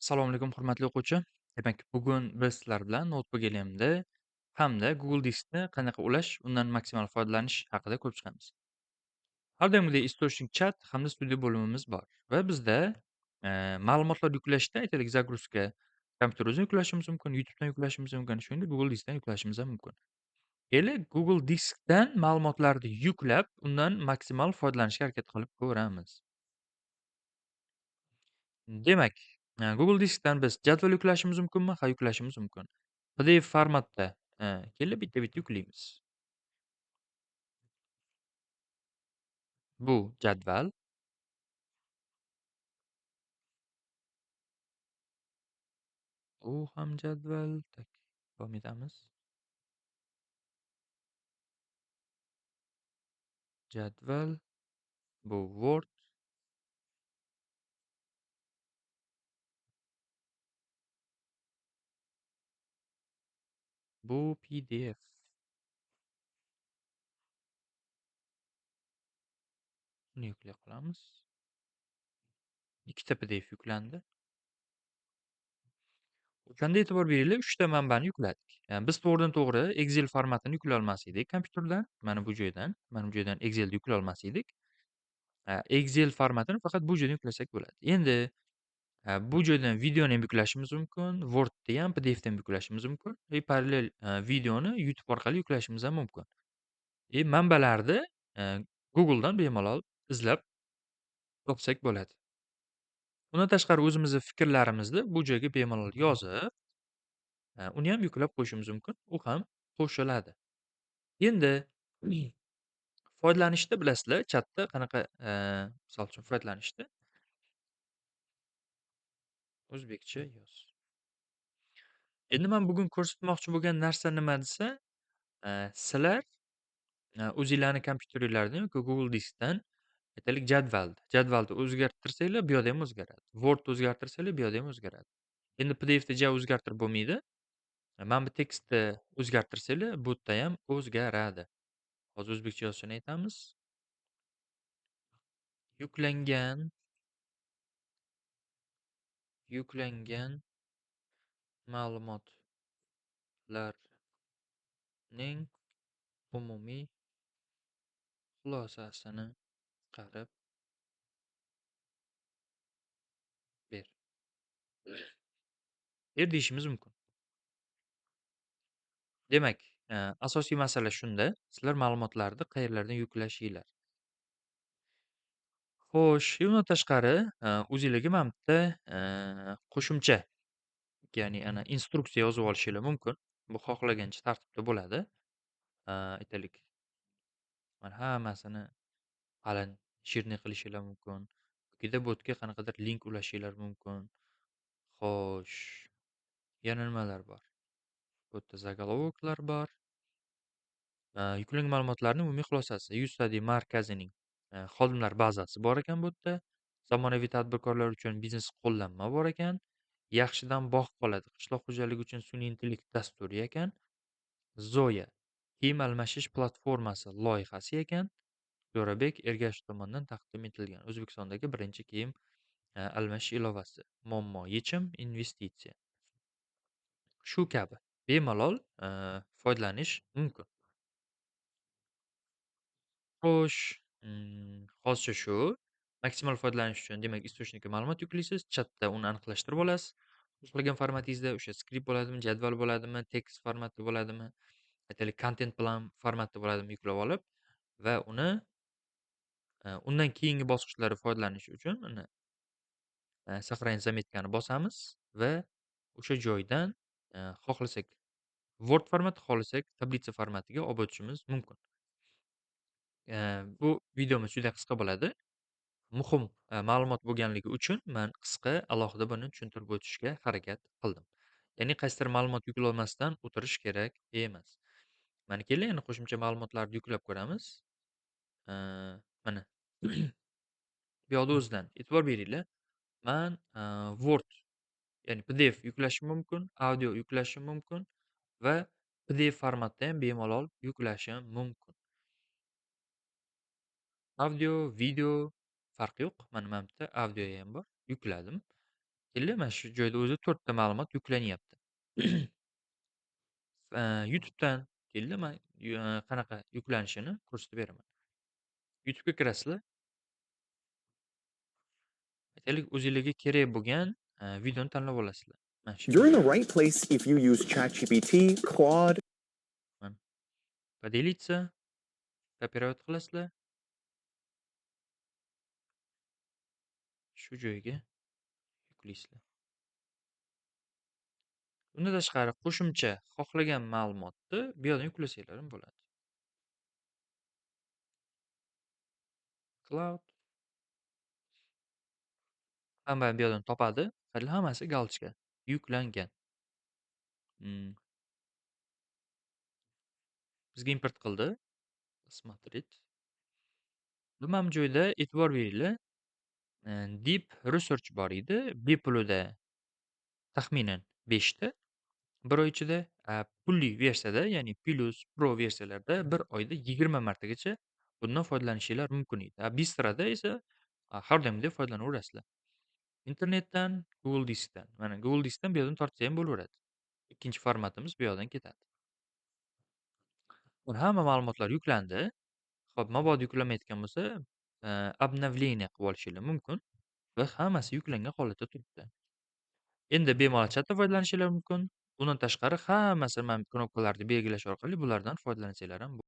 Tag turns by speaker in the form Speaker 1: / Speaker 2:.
Speaker 1: Assalomu alaykum, hurmatli o'quvchi. Demak, bugun biz sizlar bilan Notebook LMda hamda Google Diskni qanaqa ulash, undan maksimal foydalanish haqida ko'rib chiqamiz. Har doimgidek источник chat hamda studiya bo'limimiz bor va bizda ma'lumotlar yuklashda, aytaylik, загрузка kompyuterimizdan yuklashimiz mumkin, YouTubedan yuklashimiz mumkin, shuningdek Google Diskdan yuklashimiz ham mumkin. Keling, Google Diskdan ma'lumotlarni yuklab, undan maksimal foydalanishga harakat qilib ko'ramiz. Demak, Google Diskdan biz jadval yuklashimiz mumkinmi? Ha, yuklashimiz mumkin. PDF formatda kelib bitta-bitta yuklaymiz. Bu jadval. U ham jadval. Tak, davom etamiz. Jadval. Bu Word. Bu PDF. Buni yuklay qolamiz. Ikkita PDF yuklandi. O'shanda e'tibor beringlar, 3 ta manbani yukladik. Ya'ni biz to'g'ridan-to'g'ri Excel formatini yuklay olmas edik kompyuterdan, mana bu joydan, mana bu joydan Excelni yuklay olmas edik. Excel formatini faqat bu joydan yuklasak bo'ladi. Endi bu joydan videoni ham yuklashimiz mumkin, Wordni ham, PDFni ham yuklashimiz mumkin va parallel videoni YouTube orqali yuklashimiz ham mumkin. Manbalarni Google'dan bemalol izlab topsak bo'ladi. Undan tashqari o'zimizni fikrlarimizni bu joyga bemalol yozib, uni ham yuklab qo'yishimiz mumkin. U ham qo'shiladi. Endi foydalanishda bilasizlar, chatda qanaqa, misol uchun foydalanishda o'zbekcha yoz. Endi men bugun ko'rsatmoqchi bo'lgan narsa nima desa, sizlar o'zinglarning kompyuteringlardan yoki Google Diskdan aytaylik jadvalni o'zgartirsanglar, bu yoqda ham o'zgaradi. Wordni o'zgartirsanglar, bu yoqda ham o'zgaradi. Endi PDFda ja o'zgartirib bo'lmaydi. Mana bu tekstni o'zgartirsanglar, bu yerda ham o'zgaradi. Hozir o'zbekcha yozishini aytamiz. Yuklangan ma'lumotlarning umumiy xulosasini chiqarib ber. Ber deyishimiz mumkin. Demak, asosiy masala shunda, sizlar ma'lumotlarni qayerlardan yuklashinglar. Xo'sh, undan tashqari, o'zingizlarga mana bu yerda qo'shimcha, ya'ni ana instruksiya yozib olishinglar mumkin. Bu xohlagancha tartibda bo'ladi. Aytaylik, mana hammasini qalin shirni qilishinglar mumkin. Yokida bu yerga qanaqadir link ulashinglar mumkin. Xo'sh, yana nimalar bor? Bu yerda zagolovklar bor. Yuklangan ma'lumotlarning umumiy xulosasi. UStudy markazining xodimlar bazasi bor ekan bu yerda. Zamonaviy tadbirkorlar uchun biznes qo'llanma bor ekan. Yaxshidan bog' qoladi. Qishloq xo'jaligi uchun sun'iy intellekt dasturi ekan. Zoya kiyim almashish platformasi loyihasi ekan. Jo'rabek Ergashev tomonidan taqdim etilgan O'zbekistondagi birinchi kiyim almashish ilovasi. Muammo yechim, investitsiya. Shu kabi bemalol foydalanish mumkin. Xo'sh, hozircha shu. Maksimal foydalanish uchun, demak, источникka ma'lumot yuklaysiz, chatda uni aniqlashtirib olasiz. Xohlagan formatingizda o'sha skript bo'ladimi, jadval bo'ladimi, tekst formatida bo'ladimi, aytaylik, content plan formatida bo'ladimi yuklab olib va uni undan keyingi bosqichlari foydalanish uchun uni сохранить заметкani bosamiz va o'sha joydan xohlasak Word formati, xohlasak tablitsa formatiga olib o'tishimiz mumkin. Bu videomiz juda qisqa bo'ladi. Muhim ma'lumot bo'lganligi uchun men qisqa alohida buni tushuntirib o'tishga harakat qildim. Ya'ni qaysidir ma'lumot yuklolmasdan o'tirish kerak emas. Mana keling, yana qo'shimcha ma'lumotlarni yuklab ko'ramiz. Mana bu yoqda o'zidan e'tibor beringlar. Men Word, ya'ni PDF yuklashim mumkin, audio yuklashim mumkin va PDF formatda ham bemalol yuklashim mumkin. Audio, video farqi yo'q. Mana bu yerda audio ham bor. Yukladim. Endi mana shu joyda o'zi 4 ta ma'lumot yuklanyapti. YouTube'dan keldi, man qanaqa yuklanishini ko'rsatib beraman. YouTube'ga kirasizlar. Aytaylik, o'zingizga kerak bo'lgan videoni tanlab olasizlar. Mana shu
Speaker 2: You're in
Speaker 1: video.
Speaker 2: the right place if you use ChatGPT, Claude,
Speaker 1: Mana. Поделиться, копировать qilasizlar. Shu joyga yuklaysizlar. Bundan tashqari qo'shimcha xohlagan ma'lumotni bu yerdan yuklasanglar ham bo'ladi. Cloud. Hamma bu yerdan topadi. Hali hammasi galchka yuklangan. Bizga import qildi. Смотреть. Bu mana bu joyda e'tibor beringlar. Deep Research bor edi. Bepulida taxminan 5 ta. Bir oy ichida, pulli versiyada, ya'ni Plus, Pro versiyalarda bir oyda 20 martagacha bundan foydalanishingiz mumkin edi. Bistrada esa har doimgidek foydalanaverasizlar. Internetdan, Google Diskdan. Mana Google Diskdan bu yerdan tortsa ham bo'laveradi. Ikkinchi formatimiz bu yoqdan ketadi. Buni hamma ma'lumotlar yuklandi. Xo'p, mabodo yuklamayotgan bo'lsa, обновление qilib olishingiz mumkin va hammasi yuklangan holatda turibdi. Endi bemalol chatda foydalanishingiz mumkin. Bundan tashqari hammasi mana bu knopkalarni belgilash orqali bulardan foydalansanglar ham bo'ladi.